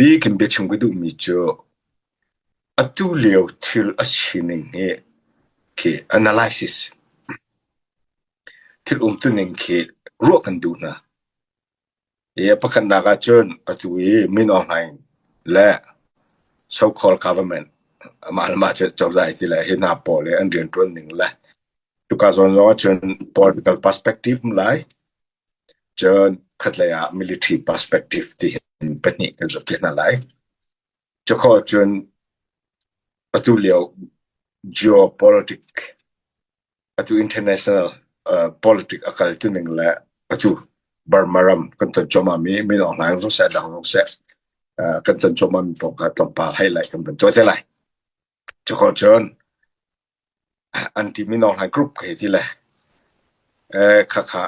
bik in biachim ka duhmi cu atu lio thil a sining hi khi analysis thil umtuning khi ruah kan duh hna. Hi a pakhatnak ahcun atu i Min Aung Hlaing le so-called government amah le mah cu cozah ti le hi hna pawl hi an rianṭuan ning le cuka zawn zong ahcun political perspective um lai. Cun khatlei ah military perspective ti hin pahnih kan zoh te hna lai. Cukhawh cun atu lio geopolitic atu international uh, politic a kal tu ning le atu Burma ram kan ton cuahmah mi Min Aung Hlaing zong seh dang zong seh uh, kan ton cuahmah mi kong kha tlawmpal highlight kan van tuah te lai. Cukhawh cun anti Min Aung Hlaing group ka hei ti le eh khakha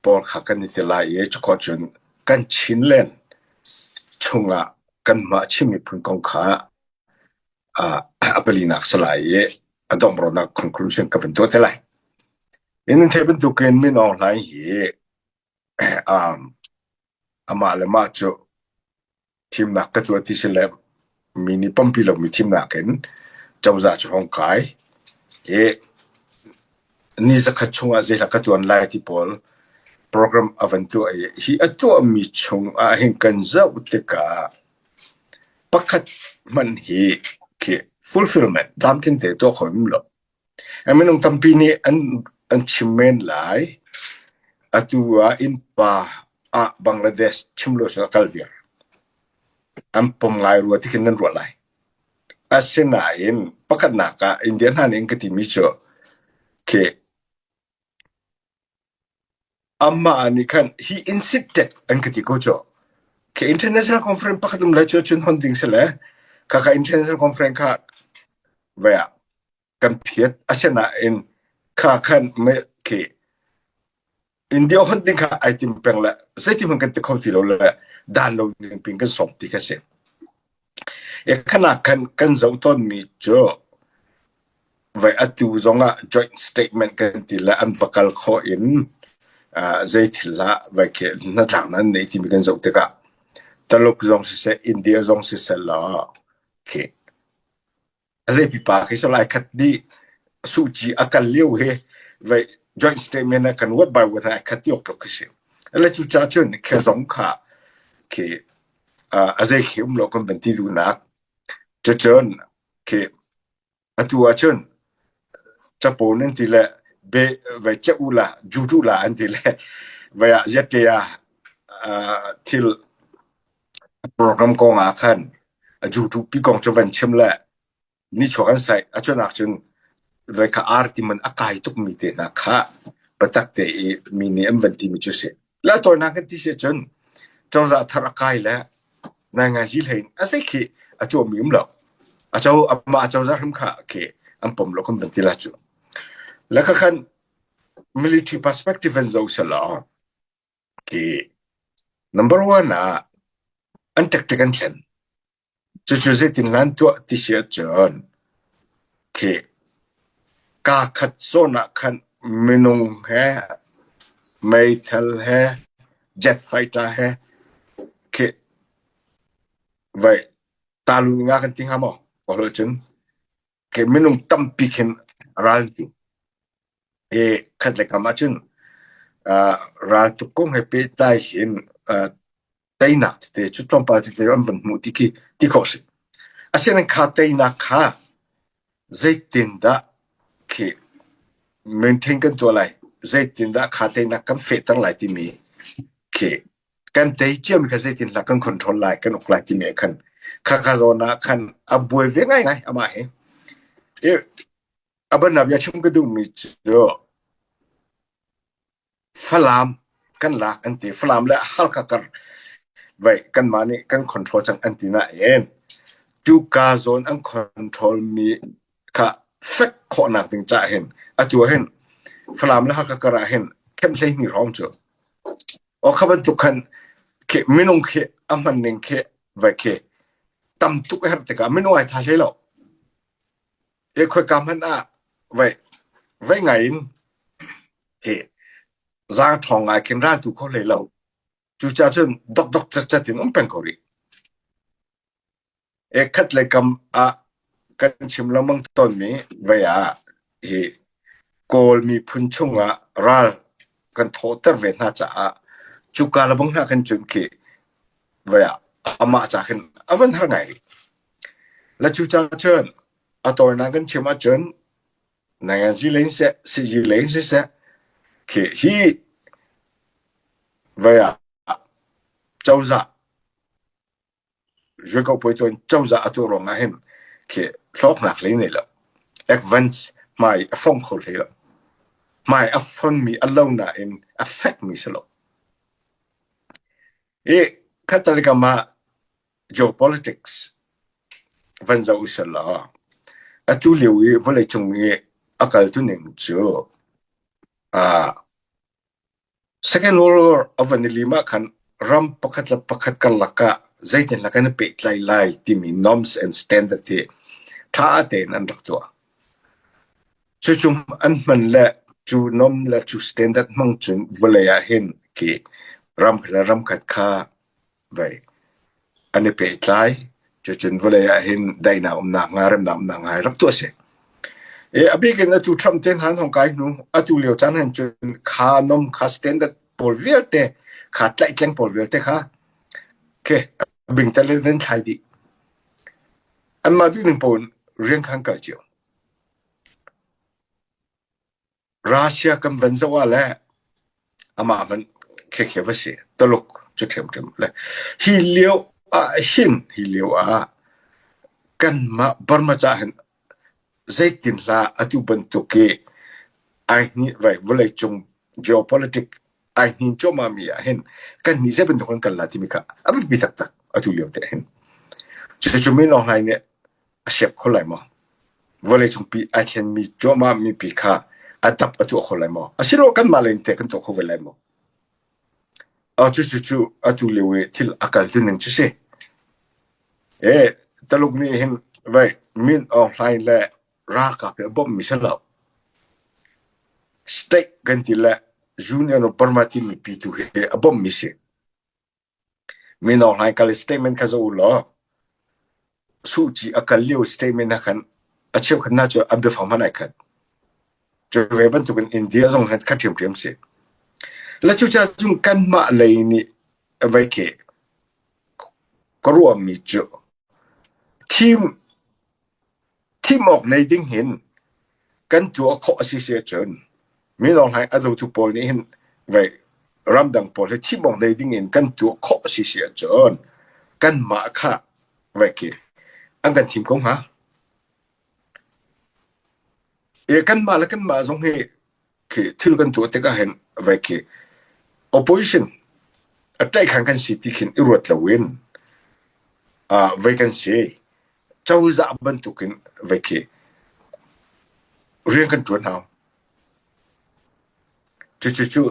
pawl kha kan i ti lai i cukhawh cun kan Chinland chungah kanmah Chin miphun kong kha uh, a palinak si lai i a donghrawhnak conclusion ka van tuah te lai. In nan theih bantukin Min Aung Hlaing hi um, amah le mah cu thimnak ka tuah ti si le mi nih pampi lomi thimnak in cozah cu hong kai i ni zakhat chungah zeihla ka tuan lai ti pawl program a van tuah i hi a tuahmi chung ah hin kan zoh tikah pakhat hmanh hi khi fulfillment tlamtling te tuah kho um lo. Minung tampi nih an an chim men lai. Atu ah innpa ah Bangladesh chim lo cu a kal viar. An pom ngai rua ti khin nan ruah lai. Asinain pakhatnak ah India hna nih an ka timi cu khi amah nih khan he insisted an ka ti ko cu. Khi international conference pakhat um lai cu cun hon ding si le khakha international conference kha vai ah kan phiat. Asinain kha khan khi India hon ding kha ai tim peng le zeitin hmanh kan ti kho ti lo le dan lo ding pin kan sawm ti kha si. E khana khan kan zoh tawnmi cu vai atu zongah joint statement kan ti le an va kal khawh in uh, zei thil lah vai khi hnatlaknak an nei timi kan zoh tikah Taluk zong siseh India zong siseh law khi A zei pipa khi salai khat nih Suh Kyi a kal lio hi vei joint statement ah kan word by word ai khat ti awk tluk khi si. Le cucaah cun khe zong kha khi a zei khi um lo kan van ti duhnak. Cucun khi atu ahcun capo nan ti le be vei che u la ju tu la an ti le vei ah ziat ah thil program kong ah khan a ju pi kong cu van chim le nichuak an saih a cunak cun voi kha ar ti man a kai tukmi te hna kha biatak te i mi nih an van timi cu si. Le a tawinak kan ti si cun cozah thar a kai le nai ngai zi hlei in a sei khi a tuahmi um lo. A co amah a cozah hrim kha khi an pom lo kan van ti la cu. Le kha khan military perspective an zoh selaw khi number one ah an tactic an thlen. Cucu zeitin lan tuah ti si ahcun khi kaa khat zawn ah khan minung he meithal he jet fighter he khi vai talu nga kan ti hnga maw? Kawl cun khi minung tampi khin ral an tu. I khat le kam ahcun uh, raltuk kong he pehtlai hin uh, teinak tete cu tlawmpal tete an van hmuh ti khi ti khawh si. Asinain kha teinak kha zeitindah khi maintain kan tuah lai, zeitindah kha teinak kan fehter lai timi khi kan tei ciami kha zeitindah kan control lai, kan uk lai timi ah khan khakha zawn ah khan a buai ve ngaingai amah hi. I a bannak bia chim ka duhmi cu Falam kan lak an ti. Falam le Halkha kar vai kanmah nih kan control cang an ti nain cuka zawn an control mi kha fek khawhnak ding caah hin atu ah hin Falam le Halkha kar ah hin khem 12 hrawng cu aw kha bantuk khan khi minung khi a hman ning khi vai khi tam tuk a herh tikah minung ai tha hlei lo. E khoika hmanh ah vai vai ngai in hi zaang ṭhawng ngai khin ral tu kho hlei lo. Cucaah cun dokdok catcat in um peng ko rih. E khat le kam ah kan chim lengmang tawnmi vei ah hi Kawl miphun chungah ral kan thawhter ve hna caah cuka le bang hna khan cun khi vei ah amah ca khin a van har ngai rih. Le cu ca cun a tawinak kan chim ahcun nanganzi lei in seh, sihzi lei in siseh khi hi vei ah cozah Zualko tuan cozah a tuah ruangah hin khi hlawknak hlei nei lo. Advance hmai a fong kho hlei lo. Hmai a fonmi a lo nain a fekmi si lo. I khattalikam ah geopolitics van zoh usih law atu lio i vawleicung i a kal tuning cu uh, Second World War a van i lim ahkhan ram pakhat le pakhat karlak ah zeitindah kan i pehtlai lai timi norms and standards hi ṭha tein an rak tuah. Cucu an hman le cu norm le cu standard hmang cun vawlei ah hin khi ramkhat le ramkhat kha Vei. An i pehtlai. Cucun vawlei ah hin daihnak umnak hnga, remnak umnak hnga rak tuah a si. E, a bik in atu Trump te hna an hong kai hnu, atu lio caan han cun kha nom kha standard pawl vialte, kha tlaihtleng pawl vialte kha ke bingtal in an thlai dih. Anmah duhning paoh in rian kha an kal cio. Russia kan van zoh ah le amah hmanh khekhe va si. Taluk cu ṭhiamṭhiam le hi lio ah hin hi lio ah kanmah Burma ca hin zeitin hlah atu bantuk hi ai hni vai vawleicung geopolitic ai hnin cuahmah mi ah hin kan nih zei bantuk kan kal la timi kha a biapi taktak atu lio te hin. Cucu Min Aung Hlaing nih a siap kho lai maw? Vawleicungpi ai thlenmi cuahmah mipi kha a dap a tuah kho lai maw? Asilo kanmah lei in teh kan tuah kho ve lai maw? Cu cu cu atu lio i thil a kal tu ning cu si. E, Taluk nih hin vai Min Aung Hlaing le ralkap hi a bawmhmi si lo. State kan ti le Union of Burma timi pi tu hi a bawmhmi si. Min Aung Hlaing kal i statement kha zoh u law Suh Kyi a kal lio statement ah khan a cheukhat hna cu a biafang hmanh ai khat. Cu ve bantukin India zong khan khat ṭhiamṭhiam si. Le cucaah cun kanmah lei nih vei khi ka ruahmi cu thim Thim awk nei ding hin kan tuah khawh a si si ahcun Min Aung Hlaing a dotu pawl nih hin vei ramdang pawl hi thim awk nei ding in kan tuah khawh a si si ahcun kanmah kha vei khi an kan thim ko hnga. E kanmah le kanmah zong hi khi thil kan tuah tikah hin vei khi opposition a ṭaihkhan kan si ti khin i ruat loin uh, vei kan si. Cozah bantukin vei khi rian kan ṭuan hau. Cucu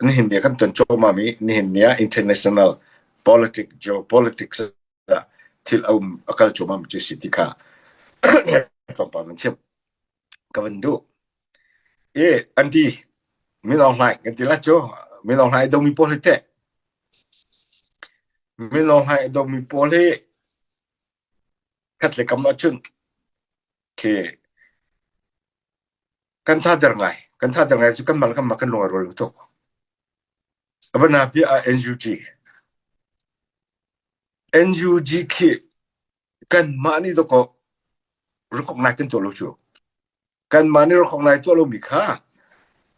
nihin ni ah kan ton cuahmah mi nihin ni ah international politics, geopolitics ah thil a um a kal cuahmah mi cu si ti kha tlawmpal van chim ka van duh. E anti Min Aung Hlaing kan ti la cu Min Aung Hlaing domi pawl hi teh Min Aung Hlaing domi pawl hi Khat le kam ahcun khi kan thader ngai. Kan thader ngai cu kanmah le kanmah kan lung a rual lo tuk. A van bia ah NUG. NUG khi kanmah nih dawkaw recognize kan tuah lo cu. Kanmah nih recognize tuah lomi kha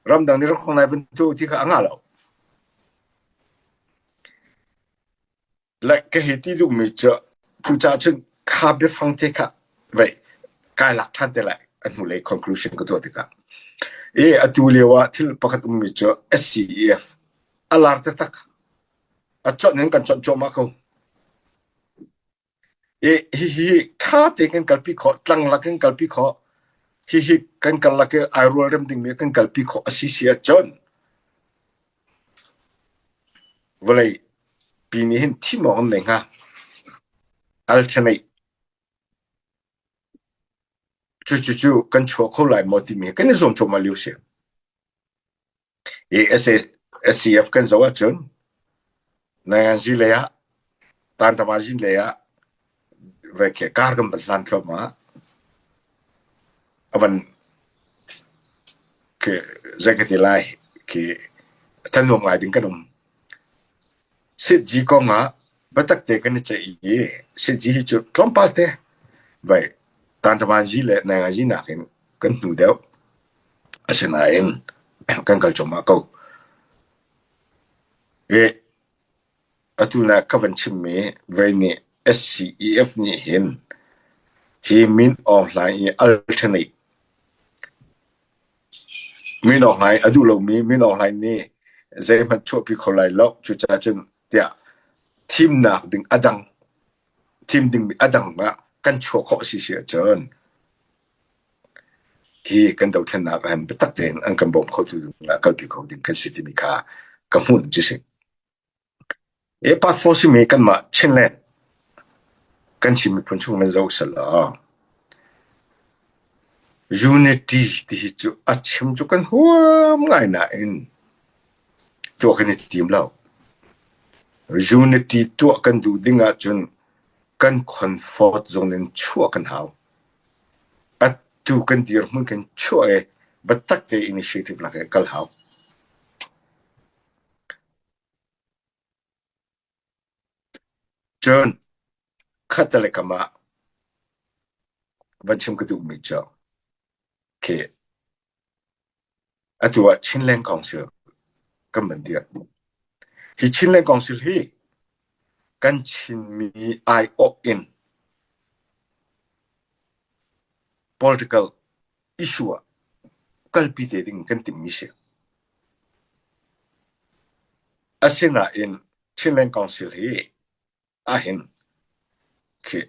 ramdang nih recognize van tuah ti kha a ngah lo. Like ka hei ti duhmi cu cucaah cun kha biafang te kha vei kai lak ṭhan te lai a hnulei conclusion ka tuah tikah. I atu lio ah thil pakhat ummi cu SCEF a lar taktak. A conh in kan conh cuahmah ko. I hihi ṭha tein kan kalpi khawh, tlanglak in kalpi khawh. Hihi kan karlak i ai rualrem dingmi kan kalpi khawh a si si ahcun vawlei pi nih hin thim awk an nei hnga. Alternate cucu kan chuah kho lai maw timi kan i zuam cuahmah lio si. SCF kan zoh ahcun Nanganzi lei ah Tantamazin lei ah. Vai khi kar kan van hlan thluahmah. A van khi zei ka ti lai khi thanuam ngai ding kan um. Sitzi kong ah biatak te kan i ceih i sitzi hi cu tlawmpal te vai tanṭamanzi le nainganzi nakin kan hnu deuh. Asinain kan kal cuahmah ko. I atu na ka van chimmi vei nih SCEF nih hin hi Min Aung Hlaing i alternate Min Aung Hlaing a duh lomi Min Aung Hlaing nih zeihmanh chuahpi kho lai lo. Cucaah cun tiah thimnak ding a dang thim dingmi a dang ah kan chuah khawh si si ahcun hi kan dothlennak ah hin biatak tein an kan bawm khotu ding ah kalpi kho ding kan si timi kha ka hmuh cu si. E pastor simi kanmah Chinland kan Chin miphun chung nan zoh selaw unity ti hi cu a chim cu kan huam ngai nain tuah kan i tim lo. Unity tuah kan duh ding ahcun kan comfort zone in chuah kan hau. Atu kan dirhmun kan chuah i biatak te initiative lak i kal hau. Cun khattelei kam ah van chim ka duhmi cu khi atu ah Chinland Council kan van dirh. Hi Chinland Council hi kan Chinmi aiawh in political issue ah kalpi te ding kan timhmi si. Asinain Chinland Council hi ahhin khi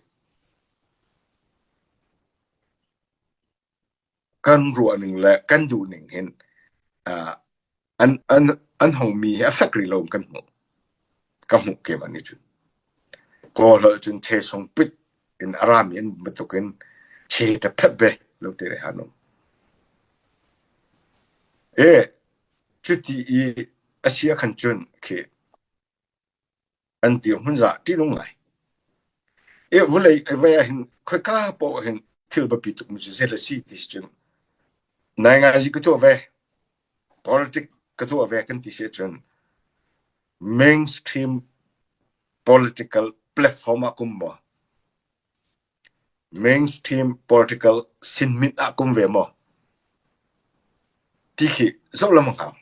kan ruahning le kan duhning hin uh, an an an hongmi hi a fek rih lo kan hmuh. Ka hmuh keimah nih cun. Kawl holh cun che sung pit in a rami an bantuk in che ta phet ve lo te le han um. E cuti i a si ah khan cun khi an dirhmun za ṭihnung ngai. E vulei vei ah hin khoika poah hin thil biapi tuk mi cu zei le si ti si cun nai ngai zi ka tuah ve politic ka tuah ve kan ti si cun mainstream political platform ah kum maw Mainstream political sinmit ah kum ve maw? Ti khi zoh lengmang hau.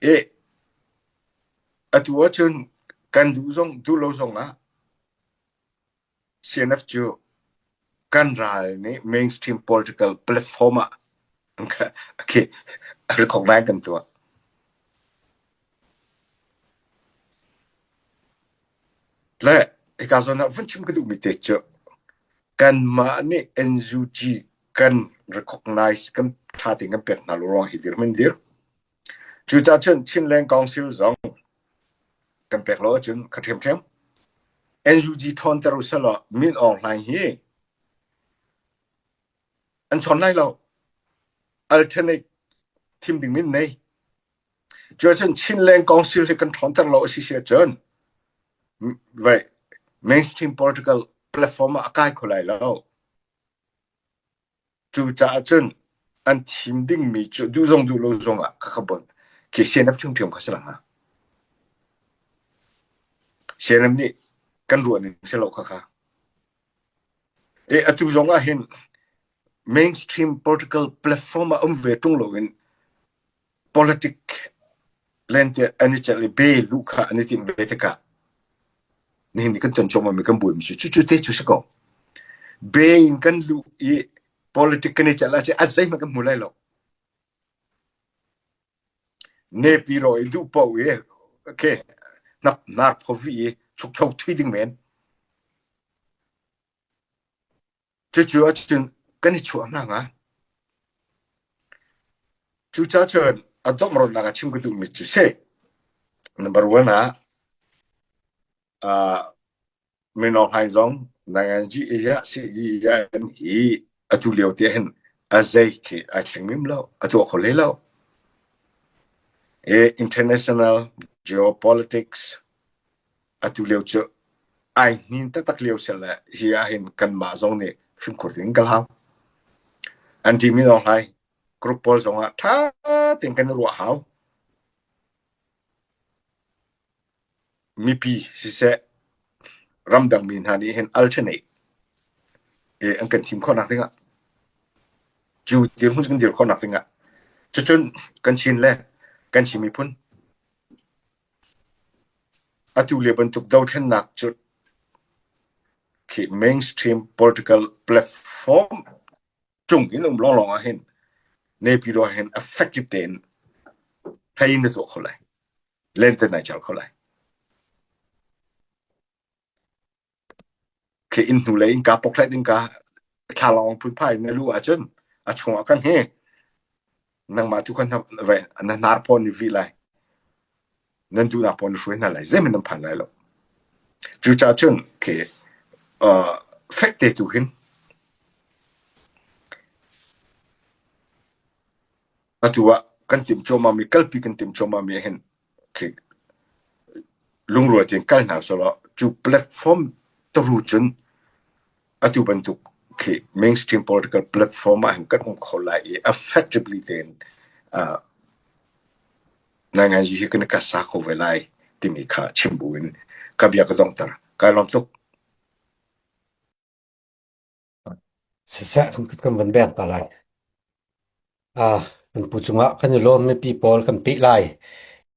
E, atu ahcun kan duh zong duh lo zong ah CNF cu kan ral nih mainstream political platform ah okay, recognize kan tuah. Le hika zawn ah vun chim ka duhmi te cu kanmah nih NUG kan recognize kan ṭha tein kan pek hna lo ruang hi dirhmun dir. Cucaah cun Chinland Council zong kan pek lo ahcun kha ṭhiamṭhiam. NUG ṭhawnter u selaw Min Aung Hlaing hi an chawn lai lo. Alternate thim ding min nei. Cuacun Chinland Council hi kan ṭhawnter lo a si si ahcun vai mainstream political platform ah a kai kho lai lo. Cucaah cun an thim dingmi cu duh zong duh lo zong ah ka bon khi CNF ṭhiamṭhiam kha si lang hnga. CNF nih kan ruah ning si lo kha kha. E atu zong ah hin mainstream political platform ah um ve ṭung loin Politic lente an i celh i be luh kha an i timh ve tikah nihin ni kan ton cuahmahmi kan buaimi cu cucu te cu si ko. Be in kan luh i politic kan i celh ahcun a zeihmanh kan hmu lai lo. Nepi ro i duh paoh i okay, hnap nar phovi i chukcho thui ding men. Cucu ahcun kan i chuah hna hnga. Cucaah cun a dongh ah chim ka duhmi cu si. Number one ah uh, Mino Hlaing zong Nanganji area CGM hi atu lio te hin a zei khi ai thleng mim lo, a tuah kho hlei lo. E international geopolitics atu lio cu. Ai hnin taktak lio si le hi ahhin kanmah zong nih fimkhur tein kal hau. An ṭimi lawng hlai group pawl zongah ṭha tein kan i ruah hau. Mipi siseh ramdang mi hna nih hin alternate i an kan thim khawhnak dingah cu dirhmun kan dir khawhnak dingah cucun kan Chin le kan Chin miphun Atu lio bantuk dothlennak cu khi mainstream political platform cung in um lawnglawng ahhin Naypyidaw hin effective tein hlei na tuah kho lai. Lente nai char kho lai. Khi inn hnulei innka pokhlet innka thlalangawng phunphai na luh ahcun a chungah kan hi nangmah tu kha na hnar paw ni vih lai. Nan duhnak paw na hruai hna lai. Zeihmanh nan phan lai lo. Cucaah cun khi uh, fek te tu hin atu ah kan timh cuahmah mi kalpi kan timh cuahmah mi hin khi lungrual tein kal hna selaw cu platform taru cun atu bantuk khi mainstream political platform ah hin kan um kho lai i effectively tein uh, ngaingai hi kan ka sa kho ve lai timi kha chim buin ka bia ka donghter. Kai lawm tuk. Siseh kan kut kan van beng ta lai. Ah, kan pu cungah kan i lawm mipi pawl kan peh lai.